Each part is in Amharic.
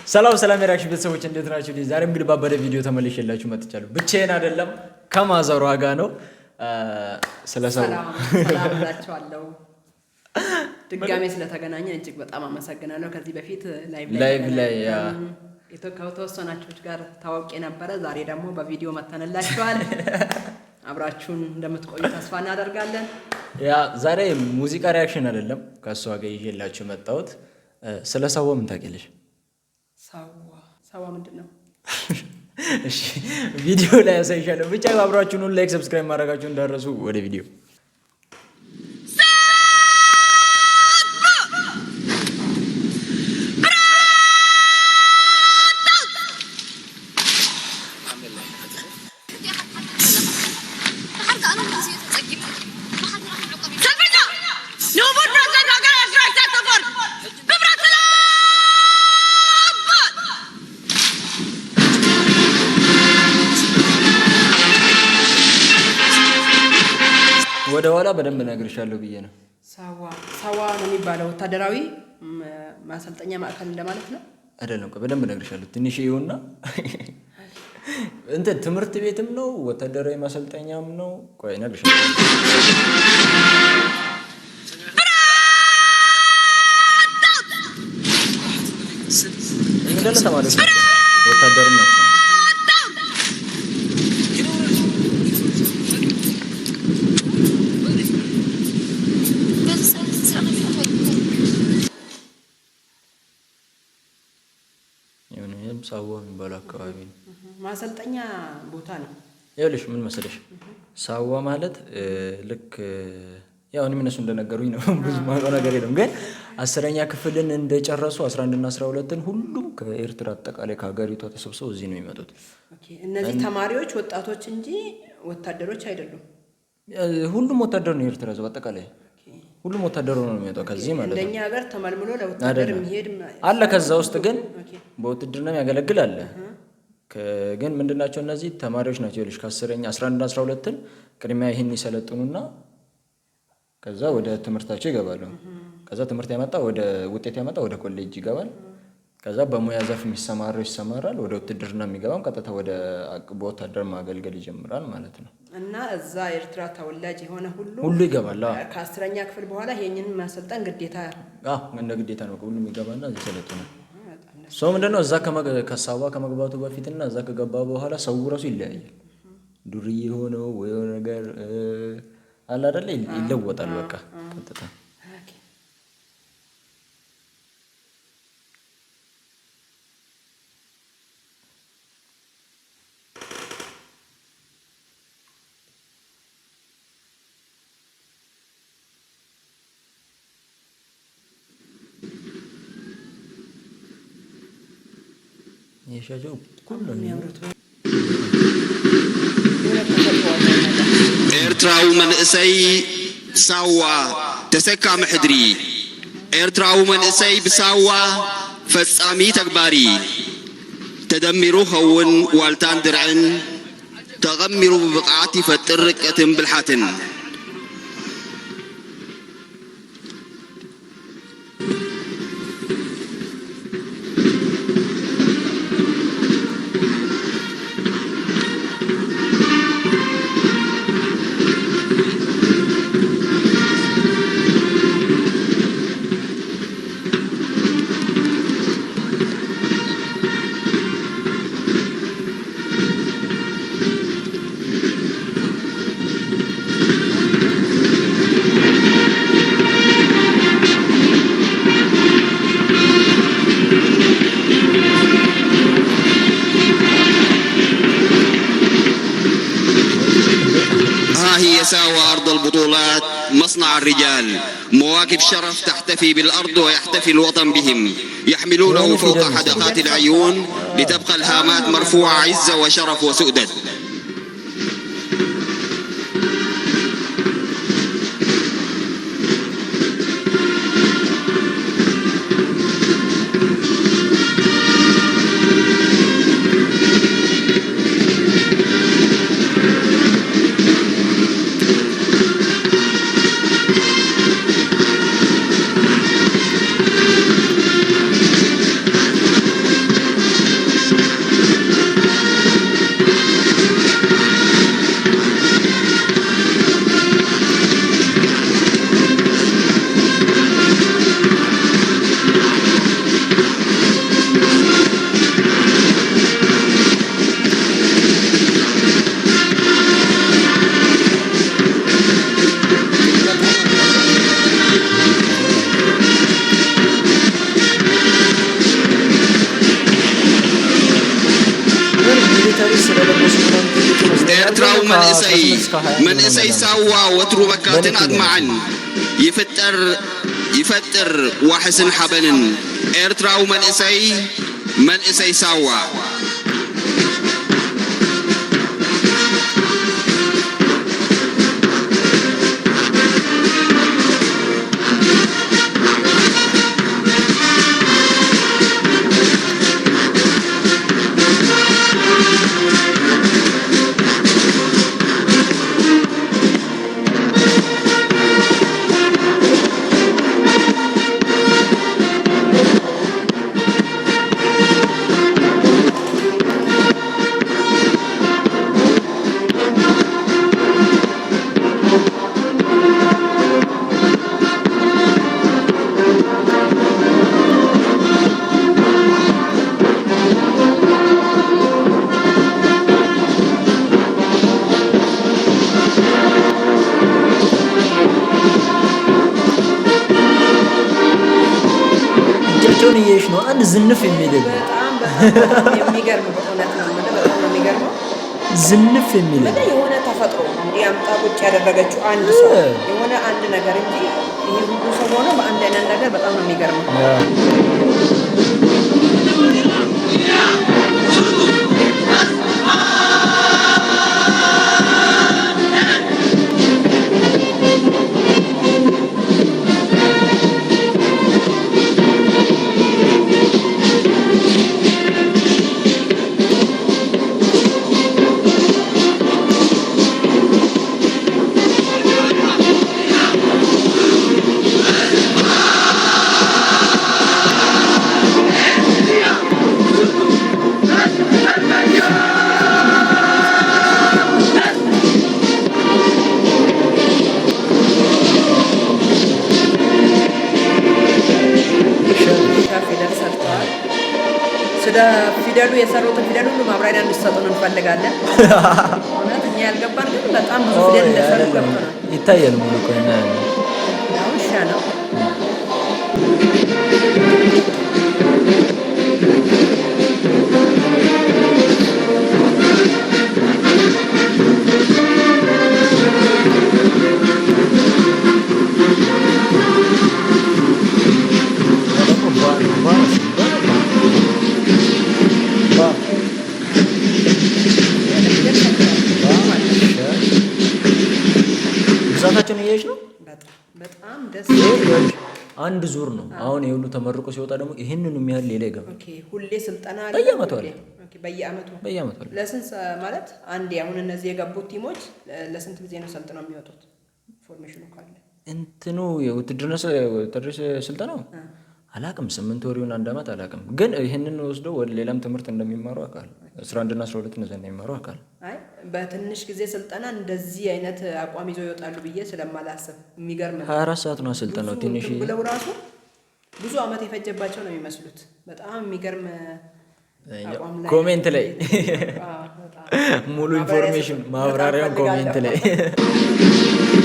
ሰላም ሰላም የ reaction ቤተሰቦች፣ እንዴት ናችሁ? ዛሬም እንግዲህ ባበደ ቪዲዮ ተመልሼላችሁ መጥቻለሁ። ብቻዬን አይደለም፣ ከማዘሯ ጋር ነው። ስለ ሰው ሰላም ሰላም እላችኋለሁ። ድጋሜ ስለተገናኘን እጅግ በጣም አመሰግናለሁ። ከዚህ በፊት live live ላይ yeah። ከተወሰናችሁት ጋር ታዋቂ ነበረ። ዛሬ ደግሞ በቪዲዮ መተንላችኋል። አብራችሁን እንደምትቆዩ ተስፋ እናደርጋለን። Yeah፣ ዛሬ ሙዚቃ reaction አይደለም፣ ከእሷ ጋር ይዤላችሁ የመጣሁት። ስለ ሳዋ ምን ታውቂያለሽ? ሳዋ፣ ሳዋ ምንድን ነው? እሺ፣ ቪዲዮ ላይ ያሳይሻለሁ። ብቻ አብራችሁን like፣ subscribe ማድረጋችሁን እንዳትረሱ። ወደ ቪዲዮ። ወደ ኋላ በደንብ እነግርሻለሁ ብዬ ነው። ሳዋ፣ ሳዋ ነው የሚባለው ወታደራዊ ማሰልጠኛ ማዕከል እንደማለት ነው። አይደለም፣ ቆይ በደንብ እነግርሻለሁ። ትንሽ ይሁንና እንትን ትምህርት ቤትም ነው፣ ወታደራዊ ማሰልጠኛም ነው። ቆይ እነግርሻለሁ። እንዳለ ተማሪዎች ናቸው፣ ወታደርም ናቸው። የሆነ ሳዋ የሚባለው አካባቢ ነው። ማሰልጠኛ ቦታ ነው። ይኸውልሽ ምን መሰለሽ፣ ሳዋ ማለት ልክ ያው እኔም እነሱ እንደነገሩኝ ነው፣ ብዙ ማውቀው ነገር የለም። ግን 10ኛ ክፍልን እንደጨረሱ 11 እና 12ን ሁሉም ከኤርትራ አጠቃላይ ከሀገሪቷ ተሰብስበው እዚህ ነው የሚመጡት። Okay፣ እነዚህ ተማሪዎች ወጣቶች እንጂ ወታደሮች አይደሉም። ሁሉም ወታደር ነው፣ የኤርትራ ህዝብ አጠቃላይ ሁሉም ወታደር ነው የሚወጣው ከዚህ ማለት ነው። እንደኛ ሀገር ተመልምሎ ለወታደር አይደለም። የሚሄድ አለ፣ ከዛ ውስጥ ግን በውትድርና የሚያገለግል አለ። ግን ምንድናቸው እነዚህ ተማሪዎች ናቸው። ይኸውልሽ ከ10ኛ 11 እና 12ን ቅድሚያ ይህን ይሰለጥኑና ከዛ ወደ ትምህርታቸው ይገባሉ። ከዛ ትምህርት ያመጣ ወደ ውጤት ያመጣ ወደ ኮሌጅ ይገባል። ከዛ በሙያ ዘርፍ የሚሰማራው ይሰማራል። ወደ ውትድርና የሚገባም ቀጥታ ወደ በወታደር ማገልገል ይጀምራል ማለት ነው። እና እዛ ኤርትራ ተወላጅ የሆነ ሁሉ ሁሉ ይገባል። አዎ። ከ10ኛ ክፍል በኋላ ይሄንን ማሰልጠን ግዴታ። አዎ፣ እንደ ግዴታ ነው። ሁሉም ይገባና እዚህ ይሰለጥናል። ሰው ምንድነው እዛ ከሳዋ ከመግባቱ በፊትና እዛ ከገባ በኋላ ሰው ራሱ ይለያያል። ዱርዬ ሆነው ወይ የሆነ ነገር አለ አይደለ፣ ይለወጣል። በቃ ቀጥታ የሻቸው እኩል ነው የሚያምሩት የሆነ ተፈጥሮ አለው ነገር። ኤርትራዊ መንእሰይ ሳዋ ተሰካሚ ሕድሪ፣ ኤርትራዊ መንእሰይ ብሳዋ ፈጻሚ ተግባሪ፣ ተደሚሩ ኸውን ዋልታን ድርዕን፣ ተቐሚሩ ብብቕዓት ይፈጥር ርቀትን ብልሓትን። ها هي ساوى، أرض البطولات، مصنع الرجال، مواكب شرف تحتفي بالأرض ويحتفي الوطن بهم، يحملونه فوق حدقات العيون لتبقى الهامات مرفوعة عزة وشرف وسؤدد. ኤርትራዊ መንእሰይ ከ18 እስከ 21 መንእሰይ ነው። ሳዋ ወትሩ በካትን በእኔ ኣድማዕን ይፍጠር ይፈጥር ዋሕስን ሓበንን ኤርትራዊ መንእሰይ መንእሰይ ሳዋ። እጃቸውን እየሽ ነው። አንድ ዝንፍ የሚል የለም። በጣም በጣም በጣም የሚገርም፣ በእውነት ነው የምልህ፣ በጣም ነው የሚገርመው። ዝንፍ የሚል ምን የለም። የሆነ ተፈጥሮ እንዲህ አምጣ ቁጭ ያደረገችው አንድ ሰው የሆነ አንድ ነገር እንጂ ይሄ ሁሉ ሰው ሆኖ በአንድ አይነት ነገር በጣም ነው የሚገርመው። ፊደል ሰርተዋል። ስለ ፊደሉ የሰሩትን ፊደል ሁሉ ማብራሪያ እንዲሰጡን እንፈልጋለን። እውነት እኛ ያልገባን ግን በጣም ብዙ ፊደል እንደሰሩ ገብቶናል። ይታያል ሙሉ እኮ እናያለን። አሁን ሻ ነው። ደግሞ ባ ነው፣ ባ ነው፣ ባ ነው፣ ባ ፊደል ሰርተዋል። ባ ሸ ብዛታቸውን እያየሽ ነው። በጣም በጣም ደስ ይሄ ይኸውልሽ አንድ ዙር ነው። አሁን ይሄ ሁሉ ተመርቆ ሲወጣ ደግሞ ይህንኑ የሚያህል ሌላ ይገባል። Okay፣ ሁሌ ስልጠና አለ? በየዓመቱ አለ። ሁሌ? Okay፣ በየዓመቱ። በየዓመቱ አለ። ለስንት ማለት አንዴ አሁን እነዚህ የገቡት team ኦች ለስንት ጊዜ ነው ሰልጥነው የሚወጡት? Information ኑ ካለ። እንትኑ የውትድርና ስልጠናው አላቅም፣ 8 ወር ይሁን አንድ ዓመት አላቅም። ግን ይህንን ወስደው ወደ ሌላም ትምህርት እንደሚማሩ አውቃለሁ። 11ና 12 እነዚያ እንደሚማሩ አውቃለሁ። አይ፣ በትንሽ ጊዜ ስልጠና እንደዚህ አይነት አቋም ይዘው ይወጣሉ ብዬ ስለማላስብ የሚገርም ነው። 24 ሰዓት ነው ስልጠናው። ብዙ ትንሽ እንትን ብለው ራሱ ብዙ ዓመት የፈጀባቸው ነው የሚመስሉት። በጣም የሚገርም አቋም ላይ Comment ላይ አዎ፣ በጣም ሙሉ ማብራሪያ information ስጡን። በጣም ማብራሪያውን comment ላይ። እፈልጋለሁ።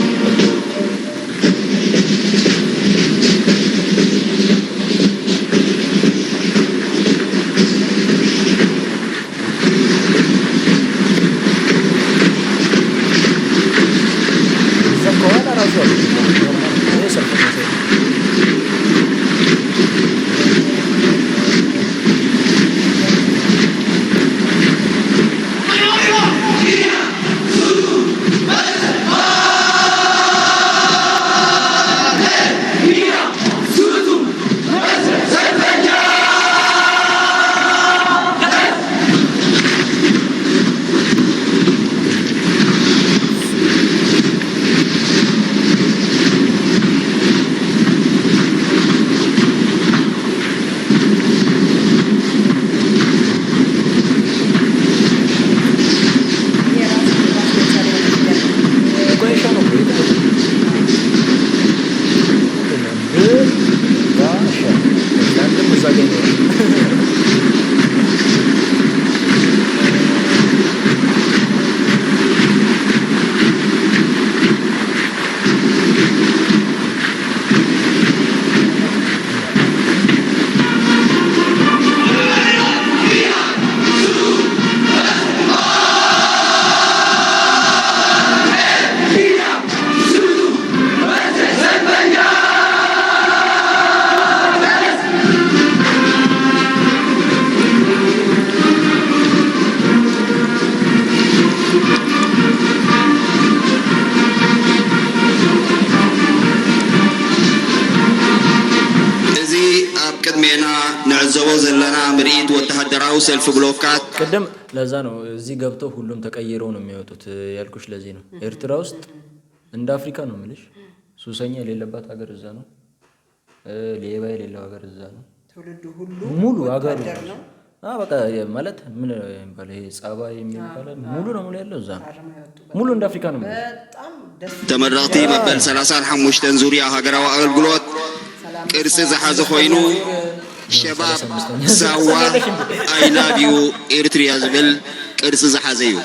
እዛ ከኋላ ራሱ አሉ። ይሄ ሰልፍ ነው። ወተሃደራዊ ሰልፊ ብሎካት ቅድም ለዛ ነው እዚህ ገብተው ሁሉም ተቀይረው ነው የሚወጡት ያልኩሽ። ለዚህ ነው ኤርትራ ውስጥ እንደ አፍሪካ ነው የምልሽ። ሱሰኛ የሌለባት ሀገር እዛ ነው። ሌባ የሌለው ሀገር እዛ ነው። ትውልዱ ሁሉ ሙሉ ሀገሩ ወታደር ነው። በቃ ማለት ምን የሚባለው ይሄ ጸባይ የሚባለው ሙሉ ለሙሉ ያለው እዛ ነው። ታርመው የወጡበት ሙሉ እንደ አፍሪካ ነው የምልሽ። በጣም ደስ ተመረቕቲ መበል 35 ዙርያ ሃገራዊ ኣገልግሎት ቅርፂ ዝሓዘ ኮይኑ ሸባብ ሳዋ I love you ኤርትሪያ ዝብል ቅርፂ ዝሓዘ እዩ።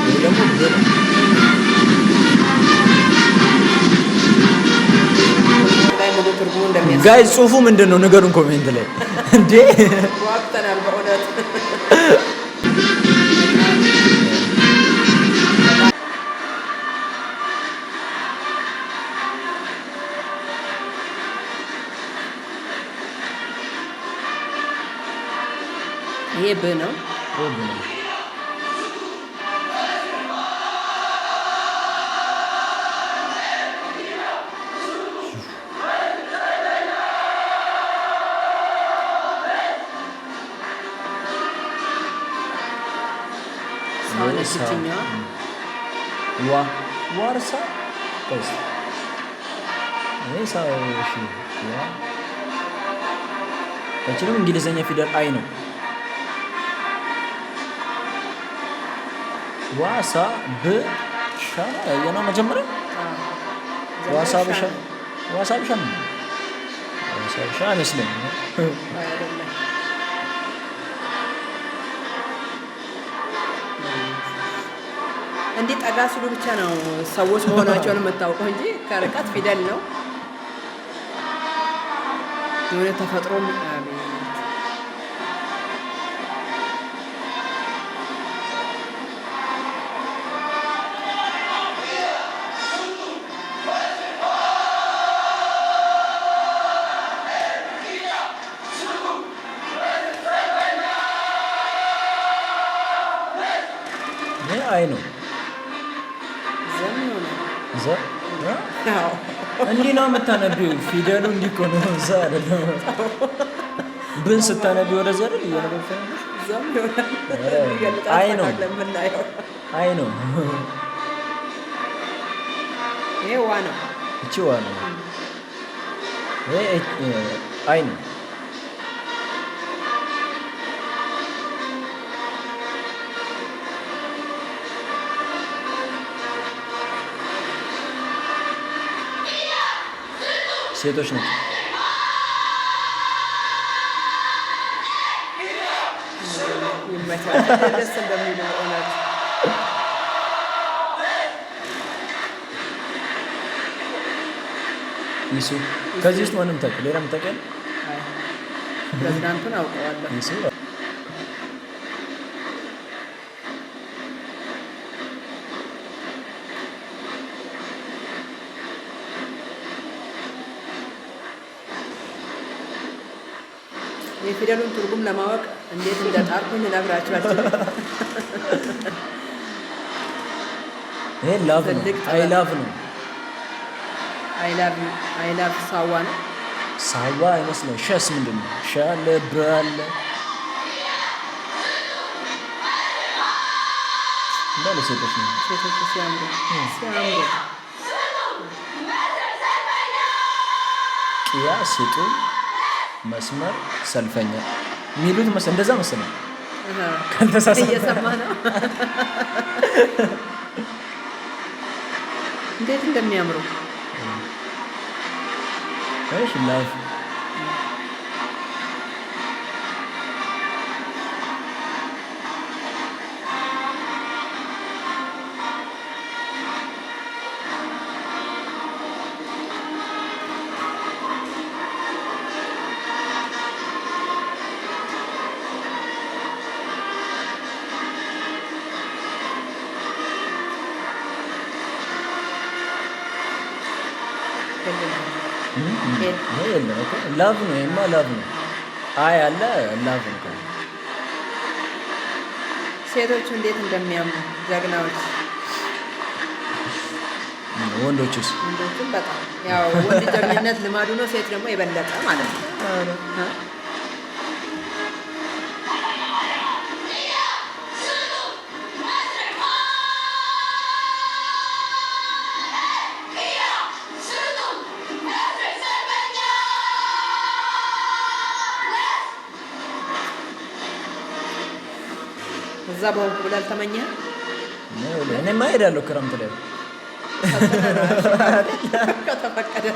ይሄ ደግሞ ብ ነው። ላይ ሙሉ ትርጉሙ እንደሚያስ Guys ጽሁፉ ምንድን ነው ንገሩን comment ላይ እንዴ። ዋግተናል በእውነት። ይሄ ብ ነው። ብ ነው። ሳ ነች ይችኛዋ። ዋ ዋርሳ ቆይ እስኪ። ይሄ ሳ እሺ ዋ አይችልም። እንግሊዘኛ ፊደል I ነው። ዋ ሳ ብ ሻ ነው ያየነው መጀመሪያ። ዋሳ ብሻ ዋሳ ብሻ ነው። ዋሳ ብሻ አይመስለኝም። አይ አይደለም። እንዲህ ጠጋ ሲሉ ብቻ ነው ሰዎች መሆናቸውን የምታውቀው እንጂ ከርቀት ፊደል ነው። የሆነ ተፈጥሮ አቤት ይሄ I ነው። ዘም ይሆናል። ዘ እ? አዎ። እንዲህ ነው የምታነቢው። ፊደሉ እንዲህ እኮ ነው። እዛ አይደለም። ብን ስታነቢ ወደዚህ አይደል እያነበብሽ ያለሽ? ዘም ይሆናል። ኧረ፣ ይገልጣል I ነው። አስተካክለን የምናየው። I ነው። ይሄ ዋ ነው። እቺ ዋ ነው። ይሄ I ነው። ሴቶች ናቸው። ይመቻል። ደስ እንደሚሉ በእውነት። ይሱ ከዚህ ውስጥ ማንም ታውቂ? ሌላ የምታውቂያለሽ? አይ፣ ፕሬዝዳንቱን አውቀዋለሁ። ይሱ የፊደሉን ትርጉም ለማወቅ እንዴት እንደጣርኩኝ ልነግራችሁ አልችልም። ይሄ love ነው። ትልቅ I love ነው። I love I love ሳዋ ነው። ሳዋ አይመስለኝ። ሸስ ምንድን ነው? ሸ አለ በ አለ እንዳለ ሴቶች ነው። ሴቶቹ ሲያምሩ ሲያምሩ። ቅያ ስጡ መስመር ሰልፈኛ የሚሉት እንደዛ መሰለኝ ካልተሳሳትኩ። እየሰማ ነው እንዴት እንደሚያምሩ። እሺ love L። ይሄ የለም እኮ love ነው። ይሄማ love ነው። I አለ love ነው። ሴቶቹ እንዴት እንደሚያምሩ ጀግናዎች። ወንዶችስ? ወንዶቹም በጣም ያው ወንድ ጀግንነት ልማዱ ነው፣ ሴት ደግሞ የበለጠ ማለት ነው። እዛ በሆንኩ ብለህ አልተመኘህም? እኔማ እሄዳለሁ ክረምት ላይ። ከተፈቀደ።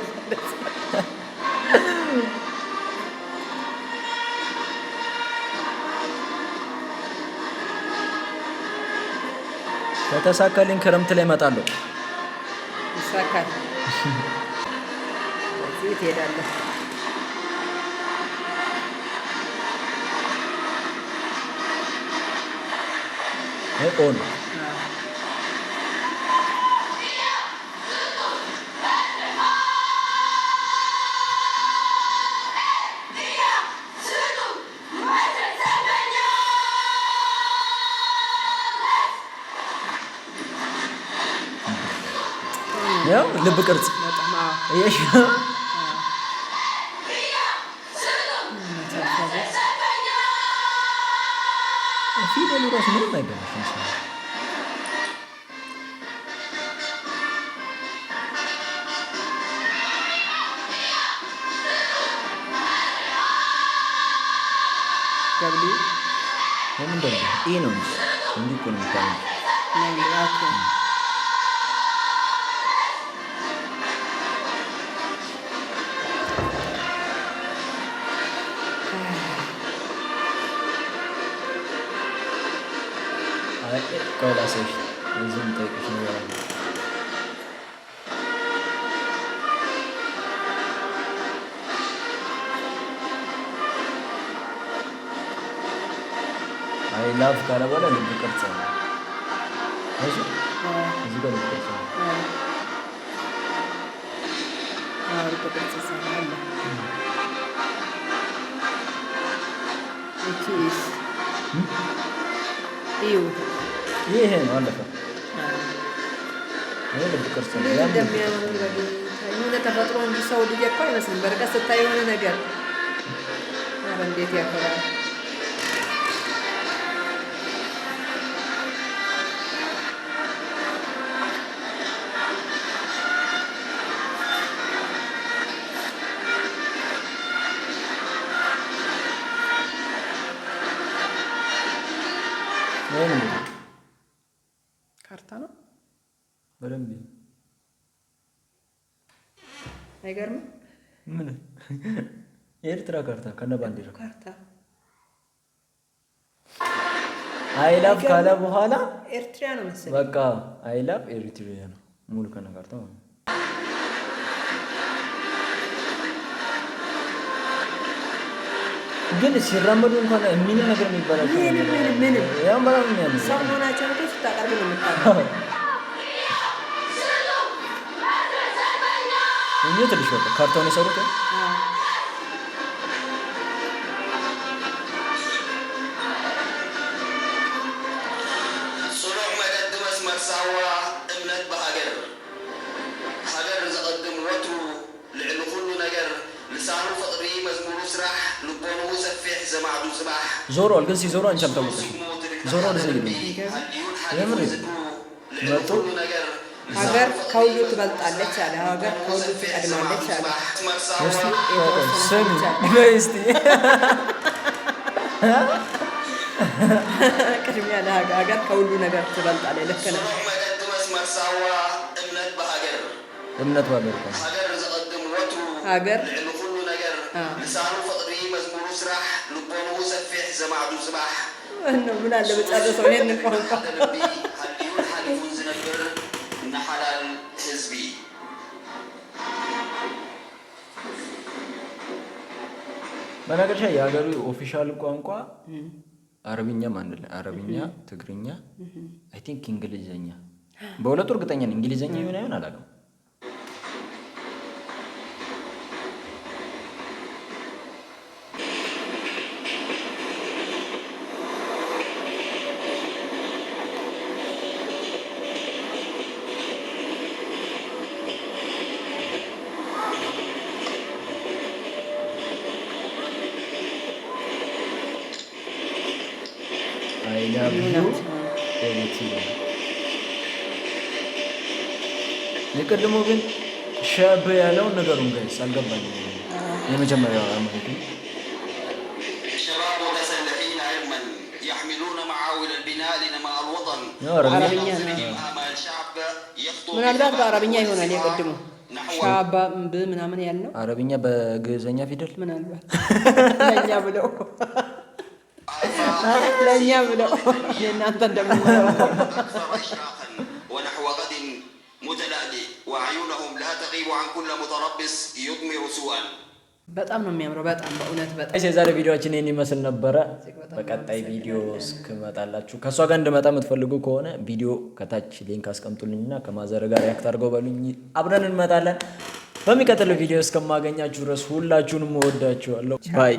ከተሳካልኝ ክረምት ላይ እመጣለሁ። ይሳካል። እዚህ ትሄዳለህ። ይሄ O ነው። ያው ልብ ቅርጽ። በጣም አዎ። ይሄ ፊደሉ ራሱ ምንም አይበላሽም። W ለምን ደግሞ E ነው እንጂ እንዲህ እኮ ነው የሚታየው። ነው። Okay። አይ ቆይ ላሳይሽ፣ እዚህ የምጠይቅሽ ነገር አለ። I love ካለ በኋላ ልብ ቅርጽ አለ። እሺ እዚህ ጋር ልብ ቅርጽ አለ። አዎ፣ ልብ ቅርጽ አለ። እቺስ እዩ። ይሄ ነው አለፈ። ይሄ ልብ ቅርጽ ነው። እንዴት ያም ልብ ቅርጽ እንደሚያምር በጌታ፣ የሆነ ተፈጥሮ እንጂ ሰው ልጅ እኮ አይመስልም። በርቀት ስታይ የሆነ ነገር፣ ኧረ እንዴት ያኮራል። ይሄ ምንድን ነው? ካርታ ነው። በደንብ አይገርምም? ምን የኤርትራ ካርታ ከነ ባንዲራ። ካርታ። I love ካለ በኋላ ኤርትራ ነው መሰለኝ። በቃ I love Eritrea ነው ሙሉ ከነ ካርታ ማለት ነው። ግን ሲራመዱ እንኳን ምንም ነገር የሚባላቸው ምንም ምንም ምንም። ያም በጣም የሚያምር ሰው መሆናቸውን እኮ ስታቀርብ ነው የምታውቀው። እኛ ትንሽ በቃ ካርታውን የሰሩት አዎ። ጽኑዕ መገዲ መስመር ሳዋ እምነት ብሃገር፣ ሃገር ዘቐድም ወትሩ ልዕሊ ኩሉ ነገር፣ ልሳኑ ፍቕሪ መዝሙሩ ስራሕ ልቦንኡ ሰፊሕ ዘማዕዱ ጽባሕ። ዞሯል። ግን ሲዞሩ አንቺ አልታወቀሽም። ዞሮ ወደዚህ ሄዱ። የምር መጡ። ሀገር ከሁሉ ትበልጣለች አለ። ሀገር ከሁሉ ትቀድማለች አለ። እስቲ ስሚ በይ እስቲ። ቅድሚያ ለሀገር፣ ሀገር ከሁሉ ነገር ትበልጣለች። ልክ ነው። ጽኑዕ መገዲ መስመር ሳዋ እምነት ብሃገር እምነት ባገር እኮ ነው። ሃገር ዘቐድም ወትሩ ሀገር ልዕሊ ኩሉ ነገር ልሳኑ ፍቕሪ መዝሙሩ ስራሕ ልቦንኡ ሰፊሕ ዘማዕዱ ጽባሕ። ነው ምን አለ በጨርሰው ይሄንን ቋንቋ። ሓደ ልቢ ሃልዩን ሓሊፉን ዝነብር ንሓላል ህዝቢ። በነገርሽ ላይ የሀገሩ official ቋንቋ አረብኛም አንድ ላይ አረብኛ፣ ትግርኛ፣ I think እንግሊዘኛ፣ በሁለቱ እርግጠኛ ነኝ። እንግሊዘኛ ይሁን አይሆን አላውቅም። I love you you ናት። ኤሪትሪያ። የቀድሞ ግን ሸብ ያለውን ነገሩን guys አልገባኝም። የመጀመሪያው ማለት ነው። شباب متسلحين علما يحملون معاول البناء لنماء الوطن. ያው አረብኛ። አረብኛ ነው። بهم آمال شعب يخطو ምናልባት بثبات በአረብኛ ይሆናል واستقرار የቅድሙ نحو ሻባ ብ ምናምን ያልነው። አረብኛ በግዕዘኛ ፊደል። ምናልባት ለእኛ ብለው የእናንተ እንደምንለው። أكثر إشراقا ونحو غد متلألئ، وأعينهم لا تغيب عن كل متربص يضمر سوءا. በጣም ነው የሚያምረው። በጣም በእውነት በጣም። Guys፣ የዛሬ ቪዲዮአችን ይህን ይመስል ነበረ። በጣም። በቀጣይ ቪዲዮ እስክመጣላችሁ፣ ከእሷ ጋር እንድመጣ የምትፈልጉ ከሆነ ቪዲዮ ከታች link አስቀምጡልኝና ከማዘር ጋር react አድርገው በሉኝ፣ አብረን እንመጣለን። በሚቀጥለው ቪዲዮ እስከማገኛችሁ ድረስ ሁላችሁንም እወዳችኋለሁ። Bye.